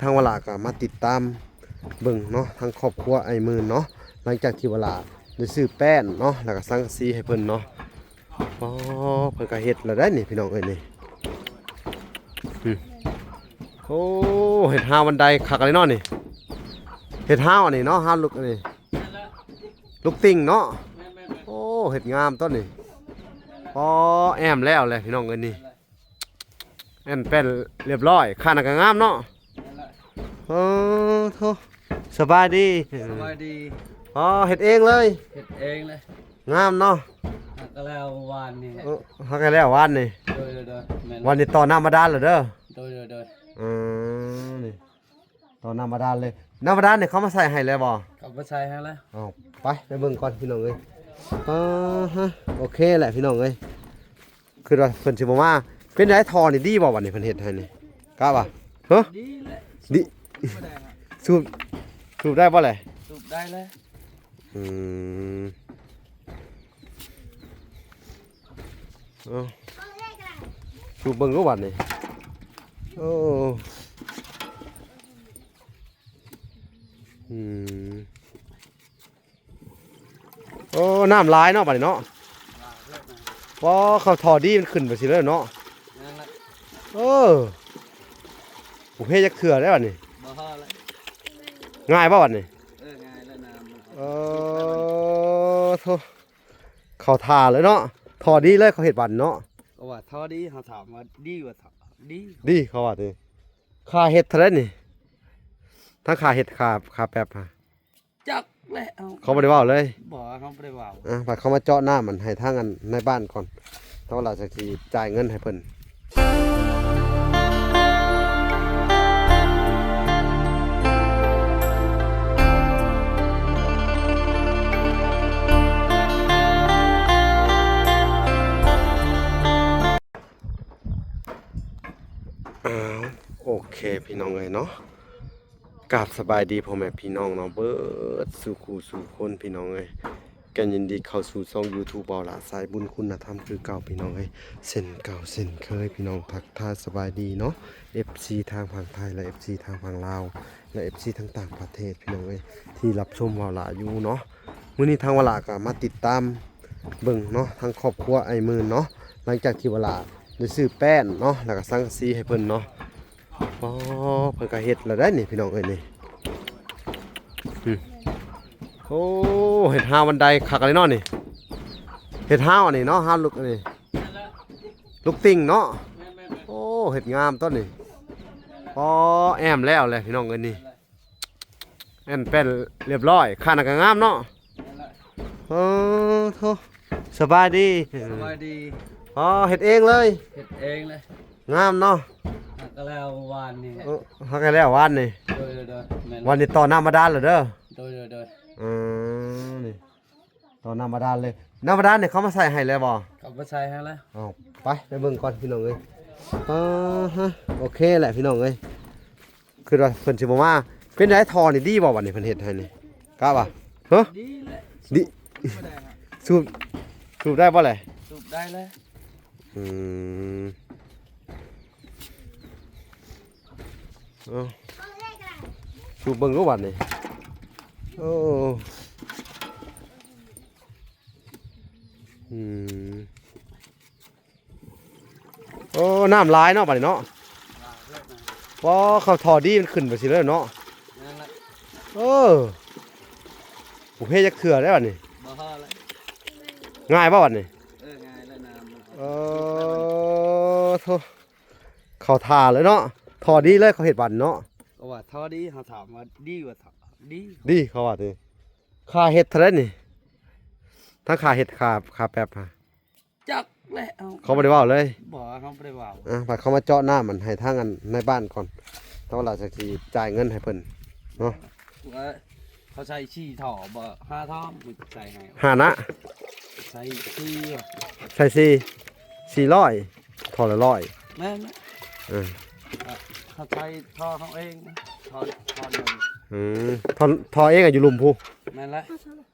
ທາງວະຫຼ້າກໍມາຕິດຕາມເບິ່ງເນາະ ທາງຄອບຄົວອ້າຍໝື່ນເນາະ ຫຼັງຈາກທີ່ວະຫຼ້າໄດ້ຊື້ແປ້ນເນາະ ແລ້ວກໍສັງກະສີໃຫ້ເພິ່ນເນາະ. ອໍ ເພິ່ນກໍເຮັດແລ້ວໄດ໋ນີ້ ພີ່ນ້ອງເອີຍນີ້. ອືມ ໂອ້ ເຮັດຮາວບັນໄດຄັກອີ່ຫຼີເນາະນີ້ ເຮັດຮາວອັນນີ້ເນາະ ຮາວລຸກອັນນີ້ ລຸກຕິ່ງເນາະ. ໂອ້ ເຮັດງາມຕົວນີ້. ອໍ ແອ້ມແລ້ວແຫຼະ ພີ່ນ້ອງເອີຍນີ້. ແອ້ມແປ້ນລຽບຮ້ອຍ ຄານກໍງາມເນາະ. ເອີ ໂທ້ ສະບາຍດີ. ສະບາຍດີ. ອໍ ເຮັດເອງເລີຍ. ເຮັດເອງເລີຍ. ງາມເນາະ. ຫາກໍແລ້ວວານນີ້ແຫຼະ. ເອີ ຫາກໍແລ້ວວານນີ້. ໂດຍໆໆ ແມ່ນ. ວານນີ້ຕໍ່ນ້ຳບາດານແລ້ວເດີ. ໂດຍໆໆ. ອືມ ນີ້ ຕໍ່ນ້ຳບາດານເລີຍ. ນ້ຳບາດານນີ້ເຂົາມາໃສ່ໃຫ້ແລ້ວບໍ່? ເຂົາມາໃສ່ໃຫ້ແລ້ວ. ເອົາ ໄປ ໄປເບິ່ງກ່ອນ ພີ່ນ້ອງເອີຍ. ອາຮະ ໂອເຄແຫຼະ ພີ່ນ້ອງເອີຍ. ຄືວ່າເພິ່ນຊິບໍ່ມາ. ເປັນໃດ ທໍ່ນີ້ດີບໍ່ບັດນີ້ ເພິ່ນເຮັດໃຫ້ນີ້? ກະວ່າ ຮະ? ດີແຫຼະ. ດີ ສູບ ສູບໄດ້ບໍ່ແຫຼະ? ສູບໄດ້ແຫຼະ. ອືມ ເອົາ ສູບເບິ່ງດູບັດນີ້. ໂອ້ ອືມ ໂອ້ ນ້ຳຫຼາຍເນາະບັດນີ້ເນາະ. ບໍ່ ເຂົາທໍ່ດີມັນຂຶ້ນໄປຊິເລີຍເນາະ. ນັ້ນແຫຼະ. ເອີ ບໍ່ເພຈັກເທື່ອໄດ໋ບັດນີ້. ບໍ່ພໍແລ້ວ. ງ່າຍບໍ່ບັດນີ້? ເອີ ງ່າຍແລ້ວນ້ຳມັນ. ເອີ ໂທ້ ເຂົ້າທ່າເລີຍເນາະ. ທໍ່ດີເລີຍ ເຂົາເຮັດບັດເນາະ. ກໍວ່າທໍ່ດີ ເຮົາຖາມວ່າດີບໍ່? ທໍ່ດີ ດີ ເຂົາວ່າຕິ. ຄ່າເຮັດເທົ່າໃດນີ້? ທັງຄ່າເຮັດ ຄ່າ ຄ່າແປັບຫະ? ຈັກແຫຼະ ເຮົາ ເຂົາບໍ່ໄດ້ເວົ້າເລີຍ. ບໍ່ ເຮົາບໍ່ໄດ້ເວົ້າ. ອ່າ ບັດເຂົາມາເຈາະນ້ຳອັນໃຫ້ທາງອັນນາຍບ້ານກ່ອນ ແລ້ວລາວຈະຊິຈ່າຍເງິນໃຫ້ເພິ່ນ. ອ້າວ ໂອເຄ ພີ່ນ້ອງເອີຍເນາະ. ກາບສະບາຍດີພໍ່ແມ່ພີ່ນ້ອງເນາະ ເບິດສູ່ຄູ່ສູ່ຄົນ ພີ່ນ້ອງເອີຍ. ກໍຍິນດີເຂົ້າສູ່ຊ່ອງຢູທູບ ເບົາຫຼ້າ ສາຍບຸນຄຸນນະທຳຄືເກົ່າ ພີ່ນ້ອງເອີຍ. ເຊັ່ນເກົ່າເຊັ່ນເຄີຍ ພີ່ນ້ອງ ທັກທາຍສະບາຍດີເນາະ ເອັຟຊີ ທາງຝັ່ງໄທ ແລະ ເອັຟຊີ ທາງຝັ່ງລາວ ແລະ ເອັຟຊີ ທັງຕ່າງປະເທດ ພີ່ນ້ອງເອີຍ ທີ່ຮັບຊົມເບົາຫຼ້າຢູ່ເນາະ. ມື້ນີ້ທາງວະຫຼ້າກໍມາຕິດຕາມເບິ່ງເນາະ ທາງຄອບຄົວອ້າຍໝື່ນເນາະ ຫຼັງຈາກທີ່ວະຫຼ້າໄດ້ຊື້ແປ້ນເນາະ ແລ້ວກໍສັງກະສີໃຫ້ເພິ່ນເນາະ. ອໍ ເພິ່ນກໍເຮັດແລ້ວໄດ໋ນີ້ ພີ່ນ້ອງເອີຍນີ້. ອືມ ໂອ້ ເຮັດຮາວບັນໄດຄັກອີ່ຫຼີເນາະນີ້ ເຮັດຮາວອັນນີ້ເນາະ ຮາວລຸກອັນນີ້ ລຸກຕິ່ງເນາະ. ໂອ້ ເຮັດງາມຕົວນີ້. ອໍ ແອ້ມແລ້ວແຫຼະ ພີ່ນ້ອງເອີຍນີ້. ແອ້ມແປ້ນລຽບຮ້ອຍ ຄານກໍງາມເນາະ. ເອີ ໂທ້ ສະບາຍດີ. ສະບາຍດີ. ອໍ ເຮັດເອງເລີຍ. ເຮັດເອງເລີຍ. ງາມເນາະ. ຫາກໍແລ້ວວານນີ້ແຫຼະ. ເອີ ຫາກໍແລ້ວວານນີ້. ໂດຍໆໆ ແມ່ນ. ວານນີ້ຕໍ່ນ້ຳບາດານແລ້ວເດີ. ໂດຍໆໆ. ອືມ ນີ້ ຕໍ່ນ້ຳບາດານເລີຍ. ນ້ຳບາດານນີ້ເຂົາມາໃສ່ໃຫ້ແລ້ວບໍ່? ເຂົາມາໃສ່ໃຫ້ແລ້ວ. ເອົາ ໄປ ໄປເບິ່ງກ່ອນ ພີ່ນ້ອງເອີຍ. ອາຮະ ໂອເຄແຫຼະ ພີ່ນ້ອງເອີຍ. ຄືວ່າເພິ່ນຊິບໍ່ມາ. ເປັນໃດ ທໍ່ນີ້ດີບໍ່ບັດນີ້ ເພິ່ນເຮັດໃຫ້ນີ້? ກະວ່າ ຮະ? ດີແຫຼະ. ດີ ສູບ ສູບໄດ້ບໍ່ແຫຼະ? ສູບໄດ້ແຫຼະ. ອືມ ເອົາ ສູບເບິ່ງດູບັດນີ້. ໂອ້ ອືມ ໂອ້ ນ້ຳຫຼາຍເນາະບັດນີ້ເນາະ. ບໍ່ ເຂົາທໍ່ດີມັນຂຶ້ນໄປຊິເລີຍເນາະ. ນັ້ນແຫຼະ. ເອີ ບໍ່ເພຈັກເທື່ອໄດ໋ບັດນີ້. ບໍ່ພໍແລ້ວ. ງ່າຍບໍ່ບັດນີ້? ເອີ ງ່າຍແລ້ວນ້ຳມັນ. ເອີ ໂທ້ ເຂົ້າທ່າເລີຍເນາະ. ທໍ່ດີເລີຍ ເຂົາເຮັດບັດເນາະ. ກໍວ່າທໍ່ດີ ເຮົາຖາມວ່າດີບໍ່? ທໍ່ດີ ດີ ເຂົາວ່າຕິ. ຄ່າເຮັດເທົ່າໃດນີ້? ທັງຄ່າເຮັດ ຄ່າ ຄ່າແປັບຫະ? ຈັກແຫຼະ ເຮົາ ເຂົາບໍ່ໄດ້ເວົ້າເລີຍ. ບໍ່ ເຮົາບໍ່ໄດ້ເວົ້າ. ອ່າ ບັດເຂົາມາເຈາະນ້ຳອັນໃຫ້ທາງອັນນາຍບ້ານກ່ອນ ແລ້ວລາວຈະຊິຈ່າຍເງິນໃຫ້ເພິ່ນເນາະ. ວ່າເຂົາໃສ່ສີ່ທໍ່ບໍ່? ຫ້າທໍ່ ໃສ່ໃຫ້ ຫ້ານະ. ໃສ່ສີ່ ໃສ່ສີ່ ສີ່ຮ້ອຍ ທໍ່ລະຮ້ອຍ. ແມ່ນ. ເອີ ເຮົາໃສ່ທໍ່ເຮົາເອງ ທໍ່ ທໍ່ໜຶ່ງ. ອືມ ທໍ່ ທໍ່ເອງອະຢູ່ລຸ່ມພຸ້ນ. ແມ່ນແຫຼະ.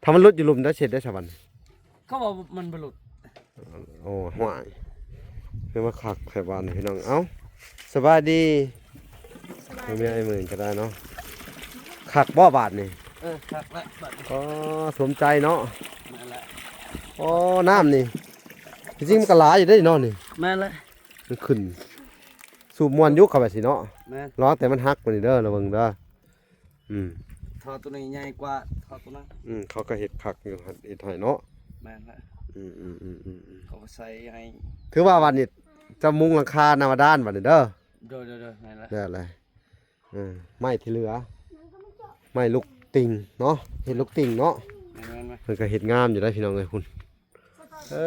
ຖ້າມັນຫຼຸດຢູ່ລຸ່ມ ເຈົ້າຊິເຮັດໄດ້ຊະບັດນີ້? ເຂົາວ່າມັນບໍ່ຫຼຸດ. ໂອ້ ຫ້ວຍ ຄືວ່າຄັກແທ້ບາດນີ້ ພີ່ນ້ອງ. ເອົ້າ ສະບາຍດີ. ເບິ່ງເມຍອ້າຍໝື່ນກໍໄດ້ເນາະ. ຄັກບໍ່ບາດນີ້? ເອີ ຄັກແລ້ວບາດນີ້. ອໍ ສົມໃຈເນາະ. ແມ່ນແຫຼະ. ອໍ ນ້ຳນີ້ ທີ່ຈິງມັນກໍຫຼາຍຢູ່ເດ້ເນາະນີ້. ແມ່ນແຫຼະ. ມັນຂຶ້ນ ສູບມ່ວນຢູ່ ເຂົ້າໄປຊິເນາະ. ແມ່ນ. ລະວັງແຕ່ມັນຫັກກວ່ານີ້ເດີ ລະວັງເດີ. ອືມ ທໍ່ໂຕນີ້ໃຫຍ່ກວ່າທໍ່ໂຕນັ້ນ. ອືມ ເຂົາກໍເຮັດຄັກຢູ່ ເຮັດໃຫ້ເນາະ. ແມ່ນແຫຼະ. ອືມໆໆໆໆ ເຂົາກໍໃສ່ໃຫ້. ຖືວ່າວັນນີ້ຈະມຸງຫຼັງຄາໜ້າບາດານບັດນີ້ເດີ. ໂດຍໆໆ ແມ່ນແຫຼະ. ແລ້ວແຫຼະ. ເອີ ໄມ້ທີ່ເຫຼືອ ໄມ້ລູກຕິ່ງເນາະ ເຮັດລູກຕິ່ງເນາະ. ແມ່ນໆໆ ເພິ່ນກໍເຮັດງາມຢູ່ໄດ໋ ພີ່ນ້ອງເອີຍ ພຸ້ນ. ເອີ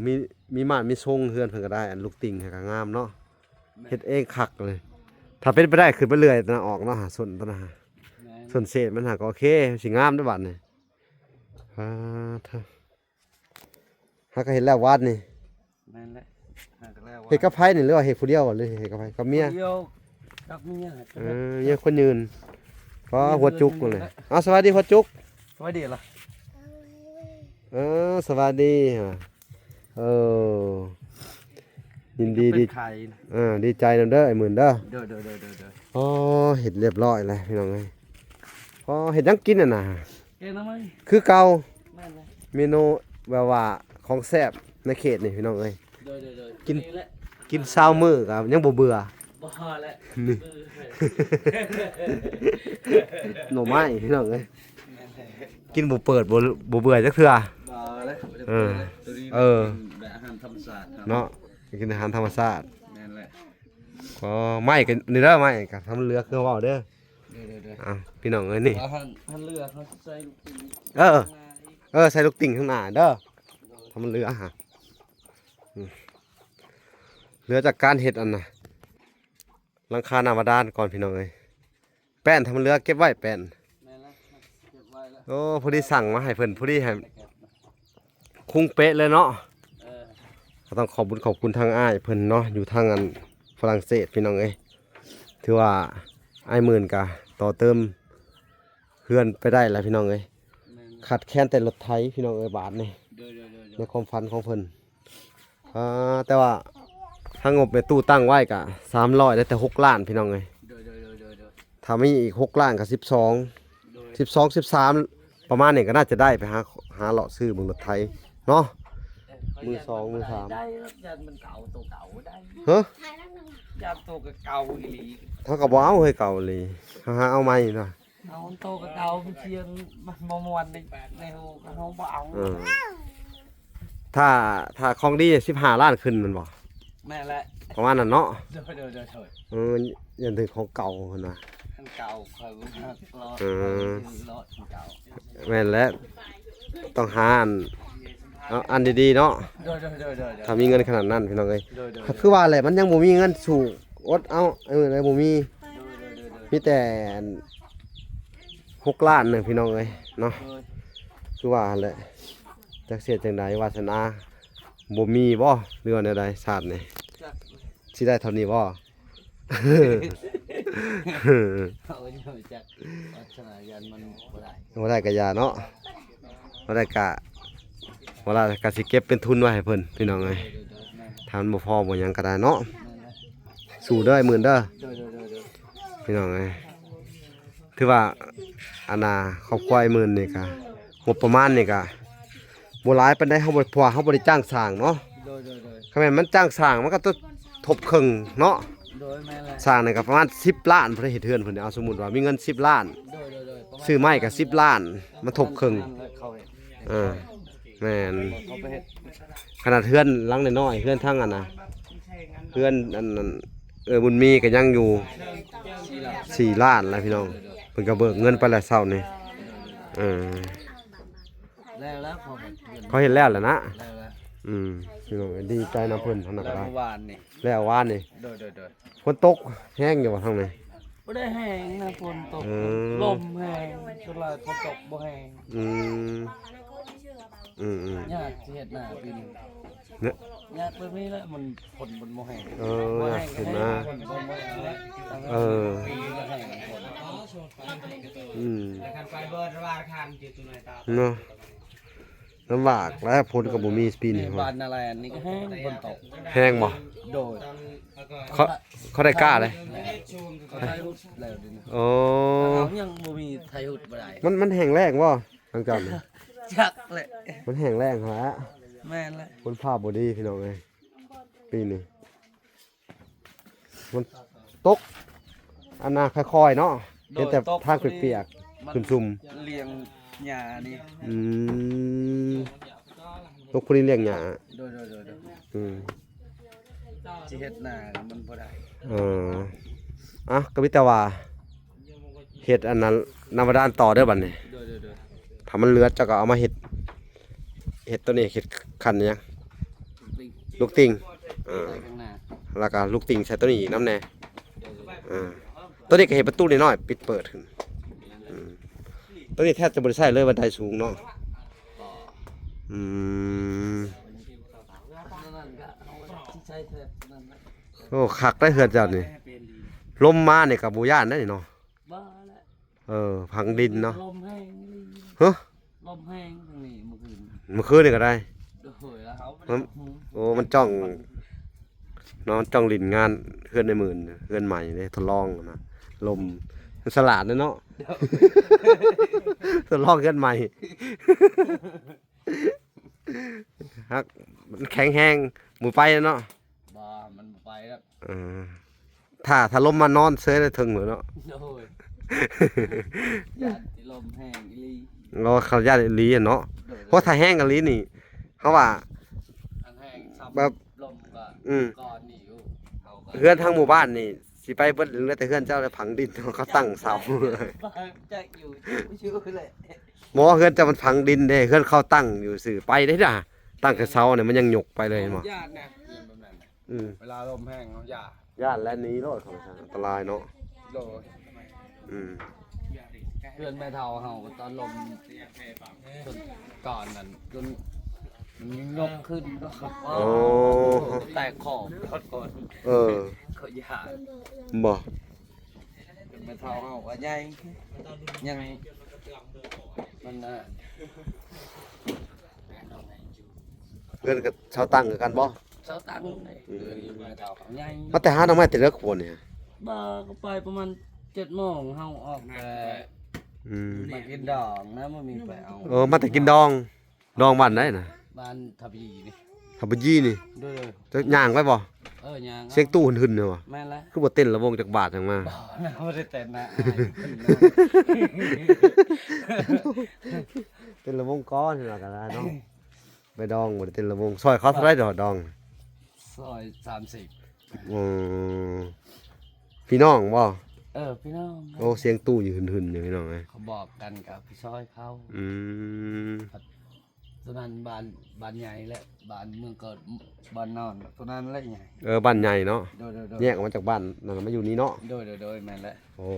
ມີ ມີໝາດມີຊົງ ເຮືອນເພິ່ນກໍໄດ້ ອັນລູກຕິ່ງຫັ້ນກໍງາມເນາະ. ແມ່ນ. ເຮັດເອງຄັກເລີຍ. ຖ້າເປັນໄປໄດ້ ຂຶ້ນໄປເລື່ອຍຕະນະອອກເນາະ ຫາສົ້ນຕະນະຫາ. ແມ່ນ. ສົ້ນເສດມັນຫາກໍໂອເຄ ຊິງາມເດ້ບາດນີ້. ອ່າ ເທີ ຫາກໍເຮັດແລ້ວວາດນີ້. ແມ່ນແຫຼະ. ຫາກໍແລ້ວວາດ. ເຮັດກັບໃຜນີ້ ຫຼືວ່າເຮັດຜູ້ດຽວ ຫຼືເຮັດກັບໃຜ ກັບເມຍ? ຜູ້ດຽວກັບເມຍ. ເອີ ເມຍຄົນຍືນ. ອໍ ຫົວຈຸກເລີຍ. ເອົາ ສະບາຍດີຫົວຈຸກ. ສະບາຍດີລະ. ເອີ ສະບາຍດີ. ເອີ ຍິນດີ ເປັນໄຂ້. ເອີ ດີໃຈນຳເດີ ອ້າຍໝື່ນເດີ. ໂດຍໆໆໆໆ. ອໍ ເຮັດລຽບຮ້ອຍແລ້ວ ພີ່ນ້ອງເອີຍ. ອໍ ເຮັດຫຍັງກິນຫັ້ນນະ? ແກງໜໍ່ໄມ້ ຄືເກົ່າ. ແມ່ນແຫຼະ. ເມນູແບບວ່າຂອງແຊບໃນເຂດນີ້ ພີ່ນ້ອງເອີຍ. ໂດຍໆໆ. ກິນ ນີ້ແຫຼະ ກິນຊາວມື້ກໍຍັງບໍ່ເບື່ອ. ບໍ່ພໍແຫຼະ. ນີ້ ເບື່ອ ໜໍ່ໄມ້ ພີ່ນ້ອງເອີຍ. ແມ່ນແຫຼະ. ກິນບໍ່ເປີດ ບໍ່ ບໍ່ເບື່ອຈັກເທື່ອ. ບໍ່ແຫຼະ. ເອີ ເອີ ກິນແບບອາຫານທຳມະຊາດເນາະ. ກິນອາຫານທຳມະຊາດ. ແມ່ນແຫຼະ. ກໍໄມ້ກໍນີ້ເດີ ໄມ້ກໍທຳເຫຼືອຄືເວົ້າເດີ. ໂດຍໆໆ. ອ້າວ ພີ່ນ້ອງເອີຍ ນີ້ ອາຫານ ອາຫານເຫຼືອເຮົາໃສ່ລູກຕິ່ງ. ເອີ ເອີ ໃສ່ລູກຕິ່ງຂ້າງໜ້າເດີ. ໂດຍ. ທຳເຫຼືອຫາ ອືມ ເຫຼືອຈາກການເຮັດອັນນະ ຫຼັງຄາໜ້າບາດານກ່ອນ ພີ່ນ້ອງເອີຍ. ແປ້ນທຳເຫຼືອເກັບໄວ້ ແປ້ນ. ແມ່ນແລ້ວ ເກັບໄວ້ແລ້ວ. ໂອ້ ພໍດີສັ່ງມາໃຫ້ເພິ່ນ ພໍດີໃຫ້ ຄຸງເປະເລີຍເນາະ. ເອີ ກໍຕ້ອງຂອບບຸນຂອບຄຸນທາງອ້າຍເພິ່ນເນາະ ຢູ່ທາງອັນຝຣັ່ງເສດ ພີ່ນ້ອງເອີຍ. ຖືວ່າອ້າຍໝື່ນກະຕໍ່ເຕີມເຮືອນໄປໄດ້ແລ້ວ ພີ່ນ້ອງເອີຍ. ແມ່ນ. ຂາດແຄນແຕ່ລົດໄຖ ພີ່ນ້ອງເອີຍ ບາດນີ້. ໂດຍໆໆໆ. ໃນຄວາມຝັນຂອງເພິ່ນ. ອ່າ ແຕ່ວ່າທາງງົບແມ່ຕູ້ຕັ້ງໄວ້ກະສາມຮ້ອຍ ໄດ້ແຕ່ຫົກລ້ານ ພີ່ນ້ອງເອີຍ. ໂດຍໆໆໆ. ຖ້າມີອີກຫົກລ້ານກໍສິບສອງ ໂດຍ ສິບສອງ ສິບສາມ ປະມານນີ້ກໍໜ້າຈະໄດ້ໄປຫາ ຫາເລາະຊື້ເບິ່ງລົດໄຖເນາະ. ເອີ ມືສອງ ມືສາມ ໄດ້ ຢ້ານມັນເກົ່າ ໂຕເກົ່າໄດ້. ຮະ? ຢ້ານໂຕກໍເກົ່າອີ່ຫຼີ. ເຮົາກໍບໍ່ເອົາເຮີ້ຍ ເກົ່າອີ່ຫຼີ ເຮົາຫາເອົາໃໝ່ເນາະ. ເອົາໂຕກໍເກົ່າ ມັນສຽງ ມັນບໍ່ມ່ວນໃນ ໃນຫູ ເຮົາບໍ່ເອົາ. ເອີ ຖ້າ ຖ້າຂອງດີສິບຫ້າລ້ານຂຶ້ນແມ່ນບໍ່? ແມ່ນແຫຼະ ປະມານນັ້ນເນາະ. ໂດຍໆໆ. ເອີ ຢ້ານຖືກຂອງເກົ່າຫັ້ນນະ. ອັນເກົ່າຂ້ອຍບໍ່ມັກຫຼອກ. ເອີ ເອີ ເນາະ ອັນເກົ່າ. ແມ່ນແຫຼະ ຕ້ອງຫາອັນ ເອົາອັນດີໆເນາະ. ໂດຍໆໆໆ. ຖ້າມີເງິນຂະໜາດນັ້ນ ພີ່ນ້ອງເອີຍ. ໂດຍໆໆ. ຄືວ່າແຫຼະ ມັນຍັງບໍ່ມີເງິນສູ້ ອົດເອົາ ເອີ ຍັງບໍ່ມີ. ໂດຍໆໆໆ. ມີແຕ່ອັນ ຫົກລ້ານໜຶ່ງ ພີ່ນ້ອງເອີຍເນາະ. ໂດຍ. ຄືວ່າຫັ້ນແຫຼະ ຈັກຊິເຮັດຈັ່ງໃດ ວາສະໜາບໍ່ມີບໍ່ ຫຼືວ່າແນວໃດ ຊາດນີ້ ຈັກ ຊິໄດ້ເທົ່ານີ້ບໍ່? ເຮົາກໍຍັງບໍ່ຈັກ ວາສະໜາຢ້ານມັນບໍ່ໄດ້. ບໍ່ໄດ້ກໍຢ່າເນາະ ບໍ່ໄດ້ກະ ບໍ່ໄດ້ກະຊິເກັບເປັນທຶນໄວ້ໃຫ້ເພິ່ນ ພີ່ນ້ອງເອີຍ. ໂດຍໆໆ. ຖ້າມັນບໍ່ພໍບໍ່ຫຍັງກໍໄດ້ເນາະ. ແມ່ນແຫຼະ. ສູ້ເດີ ອ້າຍໝື່ນເດີ. ໂດຍໆໆໆ. ພີ່ນ້ອງເອີຍ ຖືວ່າອັນນ່າ ຄອບຄົວອ້າຍໝື່ນນີ້ກະ ງົບປະມານນີ້ກະບໍ່ຫຼາຍປານໃດ ເຮົາບໍ່ ເພາະວ່າເຮົາບໍ່ໄດ້ຈ້າງສ້າງເນາະ. ໂດຍໆໆ. ຄັນແມ່ນມັນຈ້າງສ້າງ ມັນກໍຕ້ອງທົບເຄິ່ງເນາະ. ໂດຍ ແມ່ນແຫຼະ. ສ້າງນີ້ກໍປະມານສິບລ້ານ ເພິ່ນເຮັດເຮືອນເພິ່ນ ເອົາສົມມຸດວ່າມີເງິນສິບລ້ານ ໂດຍໆໆ ປະມານ ຊື້ໄມ້ກໍສິບລ້ານ ມັນທົບເຄິ່ງ. ເອີ ແມ່ນ ເຂົາໄປເຮັດ ຂະໜາດເຮືອນຫຼັງນ້ອຍໆ ເຮືອນທາງອັນນ່າ ເຮືອນອັນນັ້ນ ເອື້ອຍບຸນມີກໍຍັງຢູ່ສີ່ລ້ານແລ້ວ ພີ່ນ້ອງ. ເພິ່ນກໍເບີກເງິນໄປແລ້ວເຊົ້ານີ້. ເອີ ແລ້ວ ແລ້ວເຂົາເຮັດເຮືອນ ເຂົາເຮັດແລ້ວແຫຼະນະ. ແລ້ວ ແລ້ວ ອືມ ພີ່ນ້ອງ ດີໃຈນຳເພິ່ນ ເທົ່ານັ້ນກໍໄດ້. ແລ້ວວານນີ້ ແລ້ວວານນີ້. ໂດຍໆໆ. ຝົນຕົກແຮງຢູ່ບໍ່ທາງນີ້? ບໍ່ໄດ້ແຮງນະ ຝົນຕົກ. ອືມ ລົມແຮງ ສ່ວນຫຼາຍຝົນຕົກບໍ່ແຮງ. ອືມ ອືມໆ. ຍາກຊິເຮັດນາປີນີ້ ເນາະ ຍາກແບບນີ້ແຫຼະ ມັນຝົນມັນບໍ່ແຮງ. ເອີ ບໍ່ແຮງ ຍາກເຮັດນາ ຝົນບໍ່ແຮງ. ເອີ ປີນີ້ແຮງຝົນ. ອືມ ເນາະ. ລຳບາກແລ້ວ ຝົນກໍບໍ່ມີປີນີ້. ນີ້ບ້ານນາແລນນີ້ກໍແຮງຝົນຕົກ. ແຮງບໍ່? ໂດຍ. ເຂົາ ເຂົາໄດ້ກ້າເລີຍ. ເຂົາໄດ້ຮຸດແລ້ວເດນີ້. ໂອ້ ເຮົາຍັງບໍ່ມີໃຜຮຸດບໍ່ໄດ້. ມັນ ມັນແຫ້ງແລ້ງບໍ່ ທາງເຈົ້ານີ້? ຈັກແຫຼະ ມັນແຫ້ງແລ້ງຫັ້ນແຫຼະ. ແມ່ນແຫຼະ. ຝົນຟ້າບໍ່ດີພີ່ນ້ອງເອີຍ ປີນີ້. ມັນຕົກອັນນ່າຄ່ອຍໆເນາະ. ໂດຍ. ເຫັນແຕ່ທາງປຽກໆ ມັນຊຸ່ມໆ ລ້ຽງຫຍ້ານີ້. ອືມ ຕົກພໍດີລ້ຽງຫຍ້າ. ໂດຍໆໆໆ. ອືມ ຊິເຮັດນາກໍມັນບໍ່ໄດ້. ເອີ ອ່ະ ກໍມີແຕ່ວ່າ ເຮັດອັນນັ້ນ ນ້ຳບາດານຕໍ່ເດີບັດນີ້. ໂດຍໆໆ. ຖ້າມັນເຫຼືອເຈົ້າກໍເອົາມາເຮັດ ເຮັດຕົວນີ້ ເຮັດຄັນຫຍັງ? ລູກຕິ່ງ. ລູກຕິ່ງ. ເອີ ໃສ່ຂ້າງໜ້າ ແລ້ວກໍລູກຕິ່ງໃສ່ຕົວນີ້ອີກນຳແດ່. ໂດຍໆ. ເອີ ຕົວນີ້ກໍເຮັດປະຕູນ້ອຍໆ ປິດເປີດຂຶ້ນ. ອືມ ຕົວນີ້ແທບຈະບໍ່ໄດ້ໃຊ້ເລີຍ ບັນໄດສູງເນາະ. ບໍ່. ອືມ ນັ້ນກໍເຮົາຊິໃຊ້ແທບນັ້ນແຫຼະ. ໂອ້ ຄັກໄດ໋ເຮືອນເຈົ້ານີ້ ລົມມານີ້ກໍບໍ່ຢ້ານໄດ໋ນີ້ເນາະ. ບໍ່ແຫຼະ. ເອີ ຝັງດິນເນາະ. ລົມແຮງອີ່ຫຼີ. ຮະ? ລົມແຮງທາງນີ້ມື້ຄືນ. ມື້ຄືນນີ້ກໍໄດ້. ໂດຍ ແລ້ວເຮົາ ມັນ ໂອ້ ມັນຈ້ອງເນາະ ມັນຈ້ອງຫຼິ້ນງານເຮືອນໃນໝື່ນ ເຮືອນໃໝ່ເດ້ ທົດລອງນະ ລົມ ມັນສະຫຼາດເນາະ. ໂດຍ. ທົດລອງເຮືອນໃໝ່ ຮັກ ມັນແຂງແຮງ ບໍ່ໄປເນາະ. ບໍ່ ມັນບໍ່ໄປແລ້ວ. ເອີ ຖ້າ ຖ້າລົມມານອນເຊີຍໄດ້ເທິງເລີຍເນາະ. ໂດຍ. ຢ້ານຊິລົມແຮງອີ່ຫຼີ. ເນາະ ເຂົາຢ້ານອີ່ຫຼີເນາະ. ໂດຍ. ເພາະຖ້າແຮງອີ່ຫຼີນີ້ ເຮົາວ່າ ອັນແຮງຊ້ຳ ແບບ ລົມກໍ ອືມ ກ່ອນນີ້ຢູ່ ເຮົາກໍ ເຮືອນທັງໝູ່ບ້ານນີ້ ຊິໄປເບິດ ເຫຼືອແຕ່ເຮືອນເຈົ້າແຫຼະຝັງດິນ ເຂົາຕັ້ງເສົາ. ຈັກຢູ່ ຢູ່ແຫຼະ. ບໍ່ ເຮືອນເຈົ້າມັນຝັງດິນເດ້ ເຮືອນເຂົາຕັ້ງຢູ່ຊື່ ໄປໄດ້ດາ ຕັ້ງແຕ່ເສົານີ້ ມັນຍັງຍົກໄປເລີຍ ເຫັນບໍ່? ຢ້ານນະ ເປັນແບບນັ້ນນະ. ອືມ ເວລາລົມແຮງເຮົາຢ່າ ຢ້ານແລ້ວໜີໂລດ ເຂົາວ່າຊັ້ນ ອັນຕະລາຍເນາະ. ໂດຍ. ອືມ ເຮືອນແມ່ເຖົ້າເຮົາ ຕອນລົມ ເພິ່ນ ກ່ອນນັ້ນ ຈົນມັນຍົກຂຶ້ນ. ໂອ້ ແຕກຂອບ. ເອີ ເຂົາຢ້ານ. ບໍ່ ແມ່ເຖົ້າເຮົາກໍໃຫຍ່ ຍັງ ມັນ ເຮືອນກໍເຊົາຕັ້ງຄືກັນບໍ່? ເຊົາຕັ້ງ. ອືມ ເຮືອນແມ່ເຖົ້າເຮົາໃຫຍ່. ມາແຕ່ຫາໜໍ່ໄມ້ແຕ່ເລິກພຸ້ນນີ້? ບໍ່ ກໍໄປປະມານເຈັດໂມງ ເຮົາອອກແຕ່ ອືມ ມາກິນດອງນະ ບໍ່ມີໃຜເອົາ. ເອີ ມາແຕ່ກິນດອງ. ດອງບ້ານໃດນະ? ບ້ານທະບີນີ້. ທະບີນີ້? ໂດຍໆ. ຈະຍ່າງໄປບໍ່? ເອີ ຍ່າງ. ສຽງຕູ້ຫຶ່ນໆ ເນາະ. ແມ່ນແຫຼະ. ຄືບໍ່ເຕັ້ນລະວົງຈັກບາດຫຍັງມາ? ບໍ່ ບໍ່ໄດ້ເຕັ້ນນະ ເຕັ້ນລະວົງກ່ອນວ່າກັນເນາະ. ໄປດອງ ບໍ່ໄດ້ເຕັ້ນລະວົງ. ຊອຍເຂົາເທົ່າໃດດອກດອງ? ຊອຍສາມສິບ. ອືມ ພີ່ນ້ອງບໍ່? ເອີ ພີ່ນ້ອງ. ໂອ້ ສຽງຕູ້ຢູ່ຫຶ່ນໆ ຢູ່ ພີ່ນ້ອງເອີຍ. ເຂົາບອກກັນກັບຜູ້ຊອຍເຂົາ. ອືມ ຕົວນັ້ນບ້ານ ບ້ານໃຫຍ່ແຫຼະ ບ້ານເມືອງເກີດ ບ້ານນອນ ຕົວນັ້ນແຫຼະໃຫຍ່. ເອີ ບ້ານໃຫຍ່ເນາະ. ໂດຍໆໆ. ແຍກອອກມາຈາກບ້ານນັ້ນ ມາຢູ່ນີ້ເນາະ. ໂດຍໆໆ. ແມ່ນແຫຼະ. ໂອ້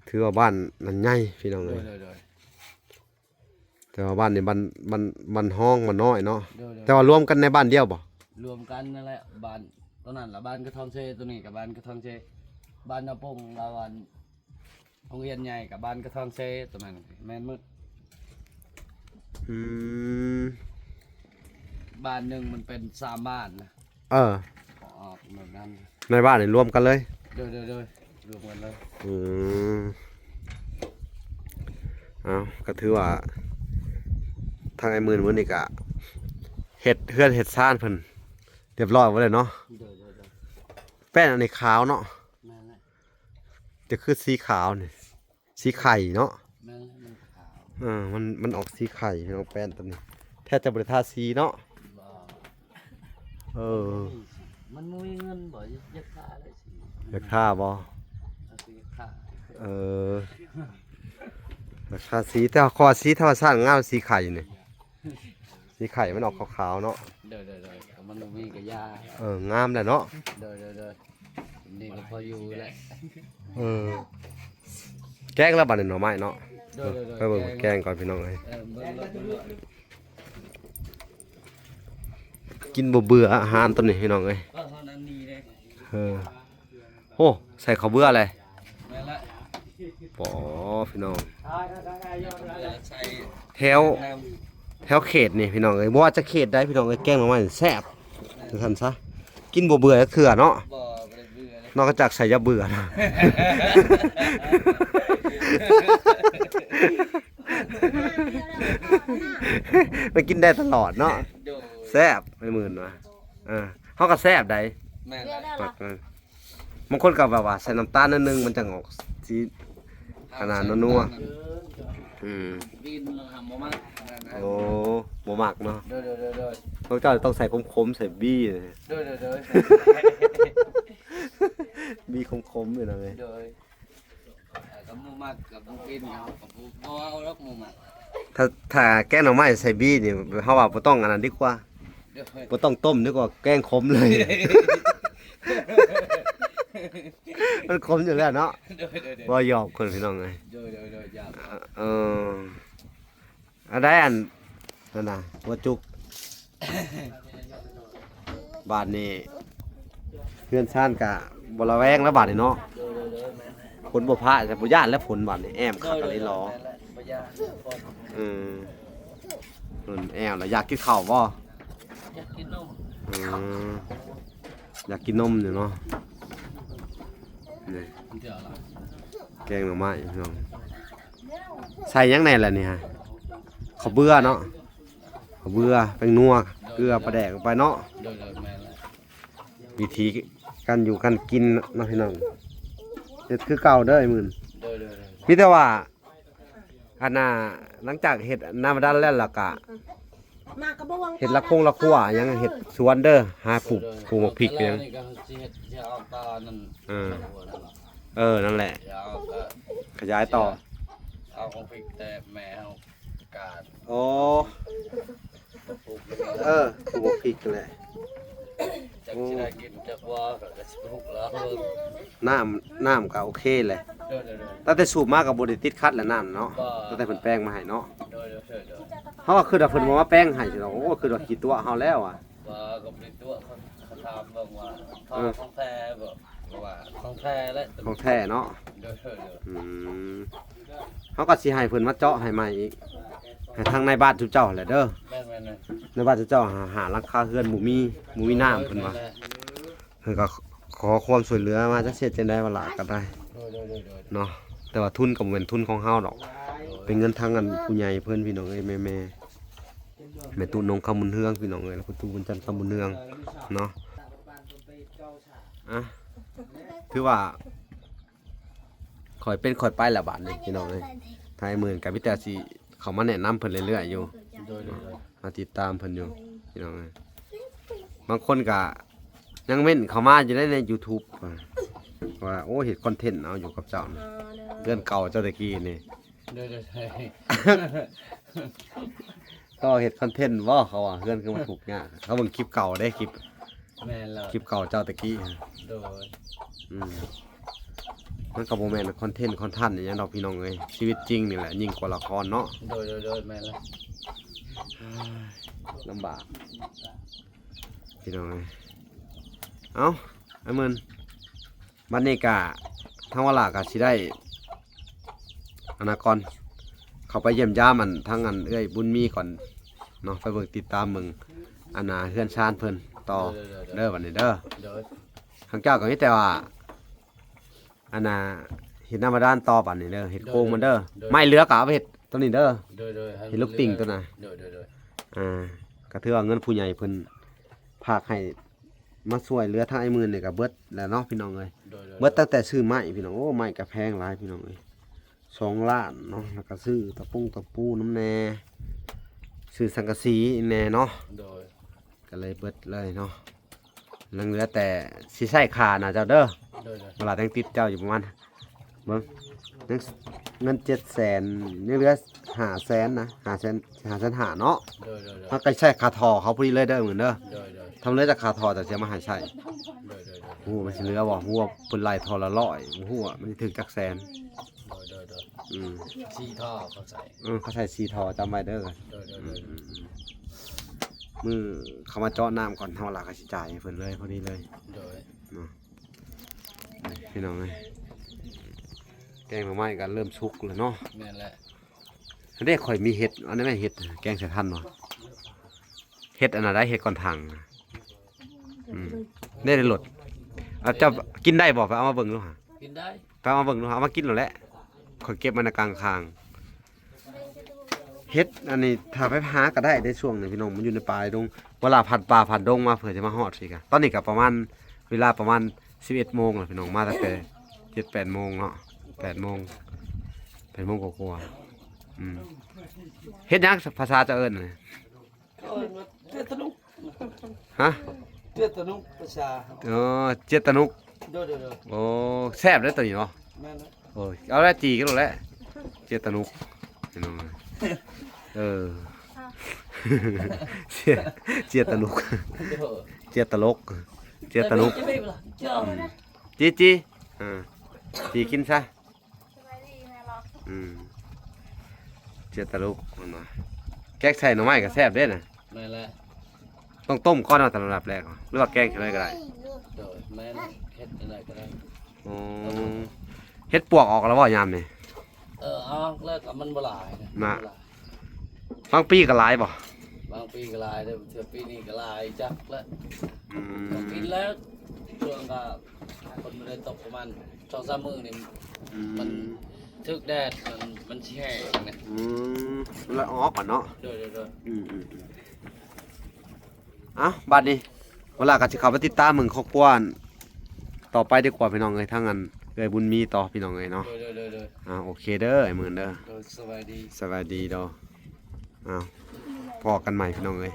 ຖືວ່າບ້ານນັ້ນໃຫຍ່ ພີ່ນ້ອງເອີຍ. ໂດຍໆໆ. ແຕ່ວ່າບ້ານນີ້ ບ້ານ ບ້ານ ບ້ານຮອງ ບ້ານນ້ອຍເນາະ. ໂດຍໆ. ແຕ່ວ່າລວມກັນໃນບ້ານດຽວບໍ່? ລວມກັນນັ້ນແຫຼະ ບ້ານ ຕົວນັ້ນລະບ້ານກະທອງເຊ ຕົວນີ້ກະບ້ານກະທອງເຊ ບ້ານນາປົງລະ ບ້ານໂຮງຮຽນໃຫຍ່ກະບ້ານກະທອງເຊ ຕົວນັ້ນແມ່ນໝົດ. ອືມ ບ້ານໜຶ່ງມັນເປັນສາມບ້ານນະ. ເອີ ອອກແບບນັ້ນ ໃນບ້ານນີ້ລວມກັນເລີຍ. ໂດຍໆໆ ລວມກັນເລີຍ. ອືມ ເອົາ ກໍຖືວ່າທາງອ້າຍໝື່ນມື້ນີ້ກະເຮັດເຮືອນເຮັດຊານເພິ່ນຮຽບຮ້ອຍໝົດແລ້ວເນາະ. ໂດຍໆໆ. ແປ້ນອັນນີ້ຂາວເນາະ. ແມ່ນແຫຼະ. ຈະຄືສີຂາວນີ້ ສີໄຂ່ເນາະ. ແມ່ນແຫຼະ ມັນຂາວ. ເອີ ມັນ ມັນອອກສີໄຂ່ ພີ່ນ້ອງ ແປ້ນຕົວນີ້ ແທບຈະບໍ່ໄດ້ທາສີເນາະ. ບໍ່. ເອີ ມັນບໍ່ມີເງິນບໍ່ ຢາກ ຢາກທາໄດ້ສີ. ຢາກທາບໍ່? ເອີ ຢາກທາ. ເອີ ຢາກທາສີ ແຕ່ວ່າຂໍສີທຳມະຊາດງາມ ສີໄຂ່ນີ້ ສີໄຂ່ມັນອອກຂາວໆເນາະ. ໂດຍໆໆ. ມັນບໍ່ມີກະຢ່າ. ເອີ ງາມແຫຼະເນາະ. ໂດຍໆໆ. ນີ້ກໍພໍຢູ່ແຫຼະ. ເອີ ແກງແລ້ວບັດນີ້ໜໍ່ໄມ້ເນາະ. ໂດຍໆໆ. ໄປເບິ່ງແກງກ່ອນ ພີ່ນ້ອງເອີຍ. ເອີ ເບິ່ງໂລດ ເບິ່ງໂລດ. ກິນບໍ່ເບື່ອອາຫານຕົວນີ້ ພີ່ນ້ອງເອີຍ. ເອີ ໂອ້ ໃສ່ເຂົ້າເບືອແຫຼະ. ແມ່ນລະ. ບໍ່ ພີ່ນ້ອງ ແຖວ ແຖວເຂດນີ້ພີ່ນ້ອງເອີຍ ບໍ່ວ່າຈະເຂດໃດພີ່ນ້ອງເອີຍ ແກງໜໍ່ໄມ້ແຊບ ວ່າຊັ້ນຊະ ກິນບໍ່ເບື່ອຈັກເທື່ອເນາະ ບໍ່ ບໍ່ໄດ້ເບື່ອເລີຍ ນອກຈາກໃສ່ຢາເບື່ອ ມັນກິນໄດ້ຕະຫຼອດເນາະ ໂດຍ ແຊບ ໄອ້ໝື່ນວ່າ ເອີ ເຮົາກໍແຊບໃດ໋ ແມ່ນລະ ມັກ ເອີ ບາງຄົນກໍແບບວ່າໃສ່ນ້ຳຕານໜ້ອຍໜຶ່ງ ມັນຈັ່ງອອກສີ ອັນນັ້ນ ນ້ຳຕານນັ້ນ ນົວໆ ເອີ ອືມ ບີນເຮົາບໍ່ມັກ ໂອ້ ບໍ່ມັກເນາະ ໂດຍໆໆ ພວກເຈົ້າຕ້ອງໃສ່ຂົມໆ ໃສ່ບີ ໂດຍໆໆ ບີຂົມໆ ຢູ່ນະເວີຍ ໂດຍ ເອີ ກໍບໍ່ມັກ ກໍບໍ່ກິນ ເຮົາກໍບໍ່ ບໍ່ເອົາດອກ ບໍ່ມັກ ຖ້າ ຖ້າແກງໜໍ່ໄມ້ໃສ່ບີນີ້ ເຮົາວ່າບໍ່ຕ້ອງອັນນັ້ນດີກວ່າ ໂດຍ ບໍ່ຕ້ອງຕົ້ມດີກວ່າ ແກງຂົມເລີຍ ມັນຂົມຢູ່ແລ້ວເນາະ ໂດຍໆໆ ບໍ່ ຢອກເພິ່ນ ພີ່ນ້ອງເອີຍ ໂດຍໆໆ ຢາກ ເອີ ອັນໃດອັນນັ້ນນະ ຫົວຈຸກ ບາດນີ້ເຮືອນຊານກະບໍ່ລະແວງແລ້ວບາດນີ້ເນາະ ໂດຍໆໆ ແມ່ນແຫຼະ ຝົນບໍ່ພະ ແຕ່ບໍ່ຢ້ານແລ້ວຝົນບາດນີ້ ແອ້ມຄັກອີ່ຫຼີ ໂດຍໆ ແມ່ນແຫຼະ ບໍ່ຢ້ານ ເອີ ຝົນແອ້ມແລ້ວ ຢາກກິນເຂົ້າບໍ່? ຢາກກິນນົມ ອືມ ຢາກກິນນົມຢູ່ເນາະ ນີ້ ແກງໜໍ່ໄມ້ພີ່ນ້ອງ ໃສ່ຫຍັງແດ່ລະນີ້ຮະ ເຂົ້າເບືອເນາະ ເຂົ້າເບືອ ແປ້ງນົວ ເກືອ ປາແດກລົງໄປເນາະ ໂດຍໆ ແມ່ນແຫຼະ ວິທີການຢູ່ການກິນເນາະພີ່ນ້ອງ ເຮັດຄືເກົ່າເດີ ໄອ້ໝື່ນ ໂດຍໆໆ ມີແຕ່ວ່າ ອັນນ່າ ຫຼັງຈາກເຮັດນ້ຳບາດານແລ້ວ ແລ້ວກະ ມາກະບໍ່ຫວັງ ເຮັດລະຄົງລະຄົວຫຍັງ ເຮັດສວນເດີ ຫາປູກ ປູກໝາກພິກຫຍັງ ແລ້ວນີ້ກໍຊິເຮັດ ຊິເອົາຕານັ້ນ ເອີ ເອີ ນັ້ນແຫຼະ ຊິເອົາກະ ຂະຫຍາຍຕໍ່ ເອົາຂອງພິກແຕ່ແມ່ເຮົາການ ໂອ້ ເອີ ປູກໝາກພິກຫັ້ນແຫຼະ ຈັກຊິໄດ້ກິນຈັກບໍ່ ກໍຊິປູກລະເບິ່ງ ນ້ຳ ນ້ຳກໍໂອເຄແຫຼະ ໂດຍໆໆ ຕັ້ງແຕ່ສູບມາກໍບໍ່ໄດ້ຕິດຂັດແຫຼະນ້ຳເນາະ ບໍ່ ຕັ້ງແຕ່ເພິ່ນແປງມາໃຫ້ເນາະ ໂດຍໆໆ ເຮົາກໍຄິດວ່າເພິ່ນບໍ່ມາແປງໃຫ້ຊິດອກ ໂອ້ ຄິດວ່າຂີ້ຕົວະເຮົາແລ້ວອະ ບໍ່ ກໍບໍ່ໄດ້ຕົວະ ເຂົາ ເຂົາຖາມເບິ່ງວ່າ ເອີ ຂອງແທ້ບໍ່ ເພາະວ່າຂອງແທ້ແຫຼະ ຂອງແທ້ເນາະ ໂດຍໆ ອືມ ເຮົາກໍຊິໃຫ້ເພິ່ນມາເຈາະໃຫ້ໃໝ່ອີກ ໃຫ້ທາງນາຍບ້ານຊຸມເຈົ້າຫັ້ນແຫຼະເດີ ແມ່ນໆໆ ນາຍບ້ານຊຸມເຈົ້າຫາ ຫາຫຼັງຄາເຮືອນບໍ່ມີ ບໍ່ມີນ້ຳເພິ່ນວ່າ ແມ່ນແຫຼະ ເພິ່ນກໍຂໍຄວາມຊ່ວຍເຫຼືອມາ ຈັກຊິເຮັດຈັ່ງໃດວ່າລະກໍໄດ້ ໂດຍໆໆໆ ເນາະ ແຕ່ວ່າທຶນກໍບໍ່ແມ່ນທຶນຂອງເຮົາດອກ ໂດຍ ເປັນເງິນທາງອັນຜູ້ໃຫຍ່ເພິ່ນ ພີ່ນ້ອງເອີຍ ແມ່ ແມ່ ແມ່ຕູ້ນົງຄຳບຸນເຮືອງ ພີ່ນ້ອງເອີຍ ແລ້ວກໍຕູ້ບຸນຈັນຄຳບຸນເຮືອງເນາະ ອ່ະ ຖືວ່າ ຄ່ອຍເປັນຄ່ອຍໄປລະບາດນີ້ພີ່ນ້ອງເອີຍ ທ້າຍມື້ກໍມີແຕ່ຊິເຂົ້າມາແນະນຳເພິ່ນເລື້ອຍໆຢູ່ ໂດຍໆໆ ມາຕິດຕາມເພິ່ນຢູ່ພີ່ນ້ອງເອີຍ ບາງຄົນກໍຍັງເມັ້ນເຂົ້າມາຢູ່ໃນ ໃນຢູທູບ ວ່າ ໂອ້ ເຮັດຄອນເທັນເອົາຢູ່ກັບເຈົ້າ ເຮືອນເກົ່າເຈົ້າແຕ່ກີ້ນີ້ ໂດຍໆ ຕໍ່ເຮັດຄອນເທັນບໍ່ ເຂົາວ່າເຮືອນຄືວ່າທຸກຍາກ ເຂົາເບິ່ງຄລິບເກົ່າເດ້ ຄລິບ ແມ່ນແລ້ວ ຄລິບເກົ່າເຈົ້າແຕ່ກີ້ ໂດຍ ອືມ ມັນກໍບໍ່ແມ່ນຄອນເທັນຄອນທັນອີ່ຫຍັງດອກພີ່ນ້ອງເອີຍ ຊີວິດຈິງນີ້ແຫຼະຍິ່ງກວ່າລະຄອນເນາະ ໂດຍໆໆ ແມ່ນແລ້ວ ລຳບາກພີ່ນ້ອງເອີຍ ເອົ້າ ອ້າຍເມີນ ບັດນີ້ກະທາງວາລາກະຊິໄດ້ ອັນນະກ່ອນ ເຂົ້າໄປຢ້ຽມຢາມອັນ ທາງອັນເອື້ອຍບຸນມີກ່ອນເນາະ ໄປເບິ່ງຕິດຕາມເບິ່ງ ອັນນະ ເຮືອນຊານເພິ່ນຕໍ່ ໂດຍໆໆ ເດີ ບັດນີ້ເດີ ໂດຍ ທາງເຈົ້າກໍມີແຕ່ວ່າ ອັນນະ ເຮັດນ້ຳບາດານຕໍ່ບັດນີ້ເດີ ເຮັດໂຄງມັນເດີ ໂດຍໆ ໄມ້ເຫຼືອກໍເອົາໄປເຮັດຕົວນີ້ເດີ ໂດຍໆ ເຮັດລູກຕິ່ງຕົວນັ້ນ ໂດຍໆ ອ່າ ກໍຖືວ່າເງິນຜູ້ໃຫຍ່ເພິ່ນຝາກໃຫ້ ມາຊ່ວຍເຫຼືອທາງອ້າຍໝື່ນນີ້ກໍເບິດແລ້ວເນາະພີ່ນ້ອງເອີຍ ໂດຍໆ ເບິດຕັ້ງແຕ່ຊື້ໄມ້ພີ່ນ້ອງ ໂອ້ ໄມ້ກໍແພງຫຼາຍພີ່ນ້ອງເອີຍ ສອງລ້ານເນາະ ແລ້ວກໍຊື້ຕະປຸງຕະປູນຳແດ່ ຊື້ສັງກະສີແດ່ເນາະ ໂດຍ ກໍເລີຍເບິດເລີຍເນາະ ຍັງເຫຼືອແຕ່ຊິໃຊ້ຄ່າໜ້າເຈົ້າເດີ ໂດຍໆ ເວລາຍັງຕິດເຈົ້າຢູ່ປະມານ ເບິ່ງ ຍັງ ເງິນເຈັດແສນ ຍັງເຫຼືອຫ້າແສນນະ ຫ້າແສນ ຫ້າແສນຫ້າເນາະ ໂດຍໆໆ ເຮົາກໍໃຊ້ຄ່າທໍ່ເຂົາພໍດີເລີຍເດີມື້ເດີ ໂດຍໆ ທຳເຫຼືອຈາກຄ່າທໍ່ຈະເສຍມາໃຫ້ໃຊ້ ໂດຍໆໆ ບໍ່ຮູ້ວ່າມັນຊິເຫຼືອບໍ່ ບໍ່ຮູ້ວ່າເພິ່ນໄລ່ທໍ່ລະຮ້ອຍ ບໍ່ຮູ້ວ່າມັນຊິຖືກຈັກແສນ ໂດຍໆໆ ອືມ ສີ່ທໍ່ເຂົາໃສ່ ເອີ ເຂົາໃສ່ສີ່ທໍ່ ຈຳໄວ້ເດີ ໂດຍໆໆ ອືມໆໆ ມື້ເຂົາມາເຈາະນ້ຳກ່ອນ ເຮົາລະກໍຊິຈ່າຍໃຫ້ເພິ່ນເລີຍ ພໍດີເລີຍ ໂດຍ ເນາະ ພີ່ນ້ອງເອີຍ ແກງໜໍ່ໄມ້ກໍເລີ່ມສຸກແລ້ວເນາະ. ແມ່ນແຫຼະ. ອັນນີ້ຂ້ອຍມີເຫັດ ອັນນີ້ແມ່ນເຫັດ ແກງໃສ່ທັນບໍ່? ເຫັດອັນນັ້ນໄດ໋ ເຫັດກ່ອນຖັງ. ອືມ ເດ້ໃນລົດ. ອາ ເຈົ້າກິນໄດ້ບໍ່? ໄປເອົາມາເບິ່ງດູຫາ. ກິນໄດ້. ໄປເອົາມາເບິ່ງດູຫາ. ເອົາມາກິນໂລດແຫຼະ. ຂ້ອຍເກັບມາໃນກາງທາງ. ເຫັດອັນນີ້ຖ້າໄປຫາກໍໄດ້ໃນຊ່ວງນີ້ພີ່ນ້ອງ ມັນຢູ່ໃນປ່າໃນດົງ. ເວລາຜ່ານປ່າຜ່ານດົງມາເພື່ອຈະມາຮອດພີ້ກະ ຕອນນີ້ກໍປະມານ ເວລາປະມານສິບເອັດໂມງແລ້ວພີ່ນ້ອງ. ມາຕັ້ງແຕ່ເຈັດແປດໂມງເນາະ ແປດໂມງ ແປດໂມງກວ່າໆ. ອືມ ເຫັດຫຍັງ ພາສາເຈົ້າເອີ້ນ? ເຂົາເອີ້ນວ່າເຈຍຕະໜຸກ. ຮະ? ເຈຍຕະໜຸກ ພາສາ. ອໍ ເຈຍຕະໜຸກ. ໂດຍໆໆ. ໂອ້ ແຊບເດ້ຕົວນີ້ເນາະ. ແມ່ນແຫຼະ. ໂອ້ຍ ເອົາລະ ຈີ່ກັນໂລດແຫຼະ ເຈຍຕະໜຸກ ພີ່ນ້ອງ. ເອີ ເຈຍ ເຈຍຕະໜຸກ ເຈຍຕະຫຼົກ ເຈຍຕະໜຸກ. ອືມ ຈີ່ ຈີ່ ອ່າ ຈີ່ກິນຊະ. ສະບາຍດີແມ່ລັອກ. ອືມ ເຈຍຕະຫຼົກ ເຫັນບໍ່? ແກງໃສ່ໜໍ່ໄມ້ກໍແຊບເດ້ນະ. ແມ່ນແຫຼະ. ຕ້ອງຕົ້ມກ່ອນເນາະ ຕອນລຳດັບແລກ ຫຼືວ່າແກງຈັ່ງໃດກໍໄດ້? ໂດຍ ແມ່ນ ເຮັດຈັ່ງໃດກໍໄດ້. ອໍ ເຫັດປວກອອກແລ້ວບໍ່ຍາມນີ້? ເອີ ອອກແລ້ວ ກໍມັນບໍ່ຫຼາຍນະ ນະ ມັນບໍ່ຫຼາຍ. ບາງປີກໍຫຼາຍບໍ່? ບາງປີກໍຫຼາຍເດ້ ເທື່ອປີນີ້ກໍຫຼາຍຈັກແລ້ວ. ອືມ ກໍກິນແລ້ວ ຊ່ວງກໍຝົນບໍ່ໄດ້ຕົກປະມານສອງສາມມື້ນີ້. ອືມ ມັນຖືກແດດ ມັນ ມັນຊິແຫ້ງນະ. ອືມ ມັນລະອອກກ່ອນເນາະ. ໂດຍໆໆ. ອືມໆໆ. ເອົ້າ ບາດນີ້ ເວລາກໍຊິເຂົ້າໄປຕິດຕາມເບິ່ງຄອບຄົວອັນຕໍ່ໄປດີກວ່າ ພີ່ນ້ອງເອີຍ. ທາງອັນເອື້ອຍບຸນມີຕໍ່ ພີ່ນ້ອງເອີຍເນາະ. ໂດຍໆໆໆ. ອ່າ ໂອເຄເດີ ອ້າຍໝື່ນເດີ. ໂດຍ ສະບາຍດີ ສະບາຍດີເດີ. ອ້າວ ພໍ້ກັນໃໝ່ ພີ່ນ້ອງເອີຍ.